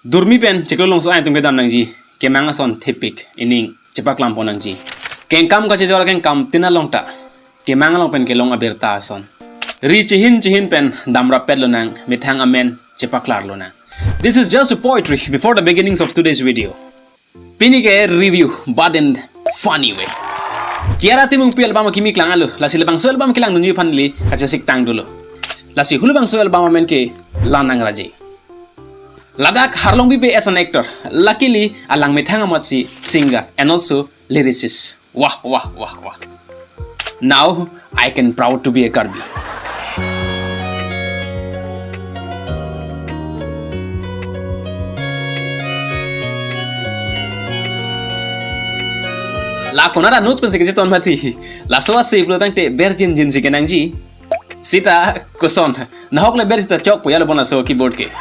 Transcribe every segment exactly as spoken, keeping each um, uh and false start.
Durmi pen chiklo longso ai atum kedam nangji, kemang ason thepik, ining chepaklam pon nangji. Kengkam kachejor kengkam tin along ta, kemang along pen kelong abirta ason. Ri chihin chihin pen damrap pet lonang, methang amen chepaklar lonang. This is just a poetry before the beginnings of today's video. Pini ke review, but in funny way. Kiara Timungpi album kimi klang alo, lasi labangso album kelang dunji aphan neli kachesik tang dolo. Lasi halabangso album amen ke La Nangraje. Ladak Harlongbi Bey as an actor. Luckily, alang methang amatsi singer and also lyricist. Wah, wah, wah, wah. Now, I can proud to be a Karbi. La konat a-notes pensi kecheton mati. Laso ase pulotangte virgin jinsi kenangji. Sita koson. Nahok le ber sita chokpo ya lo bon laso keyboard ke.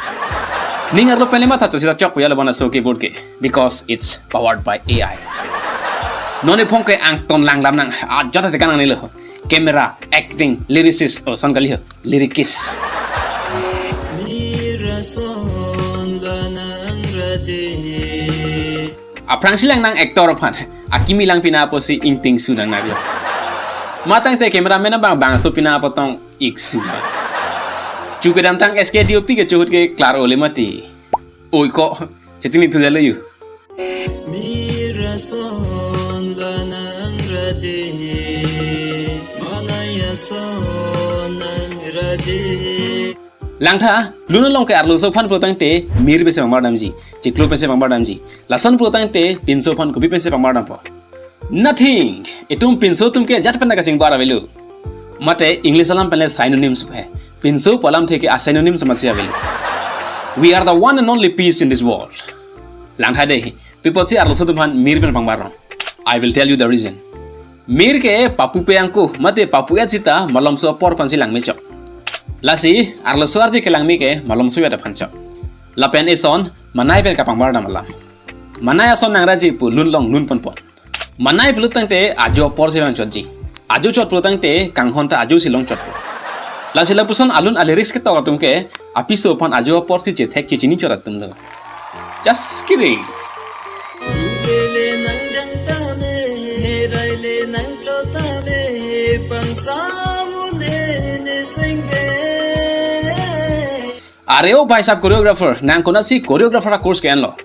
Ning arlo pen le matha cho sita chokpo ya lo bon laso keyboard ke. Because it's powered by A I. Non ephong ke angton langdam nang. Ajat te kanang nilo. Camera, acting, lyricist. Oh, son kali ho. Lyricist. Mira son La Nangraje. Aphrangsi lang nang actor aphan. Akimi lang pina apotsi ingting su nang naglo. Matangte cameraman abang bangso pina apot tong ik su ma. Chu kedamtang S K D O P ke chuhut ke klaro le mati. Oi ko, chetini thu dalo yu. Mira son La Nangraje. Manaya son Nangraje. Langtha, lun along ke arloso aphan pulotangte mir pensi pangbar damji, chiklo pensi pangbar damji. Lason pulotangte pinso aphan kopi pensi pangbar dampo. Nothing. Itum pinso atum ke jat pen kachingbar avelo. Mate English alam pen le synonyms pu he. Pinso pu alamthe ke a-synonyms amatsi avelo. We are the one and only piece in this world. Langtha dei, pi apotsi arloso atum aphan mir pen pangbar rong. I will tell you the reason. Mir ke papu pe angko, mate papu et sita malomso apor aphansi langme chok. Lasi, arloso arje kelangme ke malomso et aphan chok. Lapen eson, manai pen kapangbar dam alam. Manai ason nangraje pu lun long lun ponpon. Manai pulotangte ajo aporsi vang chotji. Ajo chot pulotangte kanghon ta ajosi long chotpo. Lasi lapuson alun a-lyrics ketok atum ke apiso aphan ajo aporsi chethek chechini chot atum lo. Just kidding. Rule le nang jang tame, rai le nang klo tame, pangsamu le ne sengbe. Are o bhai sahab choreographer, nang konatsi choreographer a-course ke-enlo?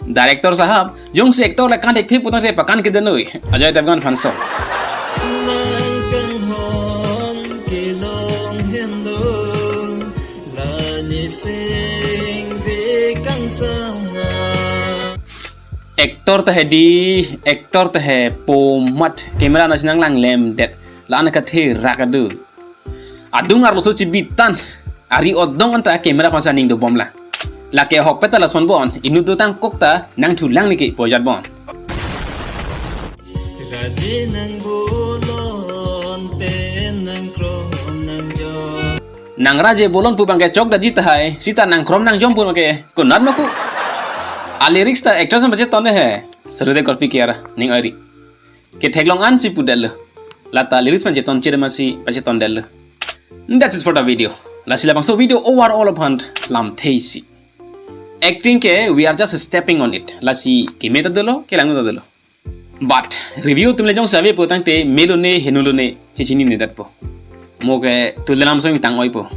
Director sahab, jongsi actor le kan thekthek putangte pakan kedenoi. Ajay Devgan aphanso. Nang kanghon kelong henlo, la ne sengbe kangsa. Actor ta he dei, actor ta he po mat, camera nasi nang langlemdet, la-an kathe rak adu. Adung arloso chibitan, ari odong anta camera aphansi aning dobomlang. Lake ahokpet ta lason bon, inut dotang kok ta nangthulang neke pu ajat bon. Raje nang bolon pen nang krom nang jom. Nangraje bolon pu abangke chokdetji tahai, sita nang krom nang jom pu abangke konat ma ko. A-lyrics ta actress an pacheton he. Srede korpi kiara, ning ari. Ketheklong ansi pudetlo. Lata lyrics pen cheton chirmasi pacheton detlo. That's it for the video. Lasi labangso video overall aphan lamthe isi. Acting ke, we are just stepping on it. Lasi keme ta dolo, kelang ta dolo. But review atum le jongsi ave pulotangte melo ne heno lo ne chechinine detpo. Mo ke tulde lam song tang oipo.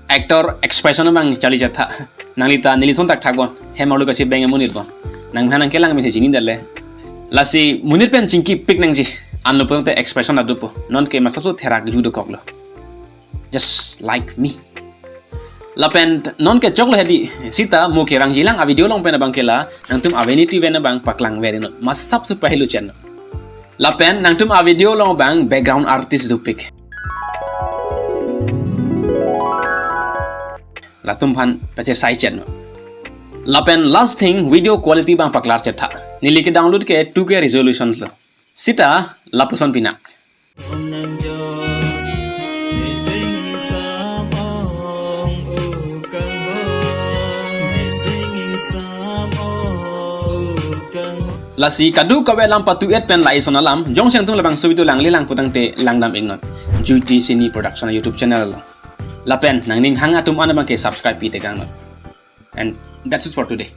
Actor expression abang charli chetha. Nangli ta neli son thakthak bon. Hem arlo kachebeng amonit bon. Nangphan nang kelang mesi chini dale. Lasi monit pen chingkipik nangji. Anlo pulotangte expression adupo. Non ke masapso therak ju dokoklo. Just like me. Lapen non ke choklo he dei, sita mo kevangjilang a-video along pen abangke la nangtum a-vanity ven abang paklangver inut. Masapso pahelo chetnoi. Lapen nangtum a-video along abang background artist dopik. Latum aphan pachesai chetnoi. Lapen last thing, video quality abang paklar chetha. Neli ke-download ke two K resolution lo. Sita lapuson pina. Lasi kadokave alam patu-et pen la ison alam, jongsi nangtum labangso video langle lang pulotangte langdam iknon. Juiti Cine Production YouTube channel along. Lapen nangning hang atum an abangke subscribe pi tekang non. And that's it for today.